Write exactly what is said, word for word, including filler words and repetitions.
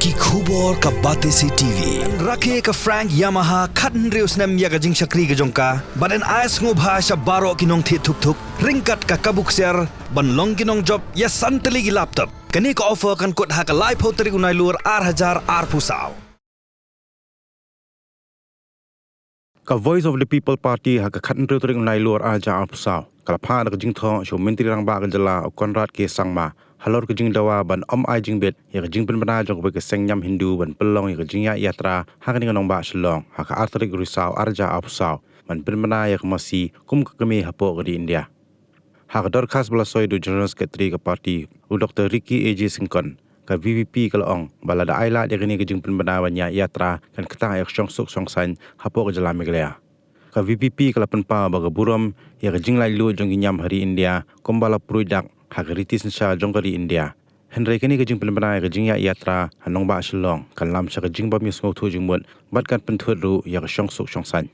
Ki khubor ka Batesi T V. Rakhe ka Frank Yamaha khathynriew snem ïa ka jingshakri ka jong ka bad yn ai sngewbha sha baroh ki nongthied thuk thuk ryngkat ka kabu ksiar ban long ki nongjop ïa san tylli ki laptop. Kane ka offer kan kut ha ka laiphew tarik u Nailur ar hajar arphew saw. Ka Voice of the People Party ha ka khathynriew tarik u Nailur ar hajar arphew saw ka la phah da ka jingthoh sha u Myntri Rangbah ka jylla u Conrad K Sangma halor ka jingdawa ban ym ai jingbit ïa ka jingpynbna jong kawei ka seng niam Hindu ban pynlong ïa ka jingïaid yatra ha kane ka nongbah Shillong ha ka ar tarik u Risaw ar hajar arphew saw ban pynbna ïa ka masi kum ka kmie hapoh ka ri India. Ha ka dorkhas ba la soi da u General Secretary ka party u Doktor Ricky A J Syngkon, ka V P P ka la ong ba lada ai lad ïa kane ka jingpynbna ban ïaid yatra kan ktah ïa ka shongsuk shongsaiñ hapoh ka jylla Meghalaya. Ka V P P ka la pynpaw ba ka burom ïa ka jinglaitluid jong ki niam ha ri India kumba la pruid dak ha ka riti synshar jong ka ri India. Hynrei kane ka jingpynbna ïa ka jingïaid yatra ha nongbah Shillong kan lam sha ka jingbym ïasngewthuh jingmut bad kan pynthut ruh ïa ka shongsuk shongsaiñ.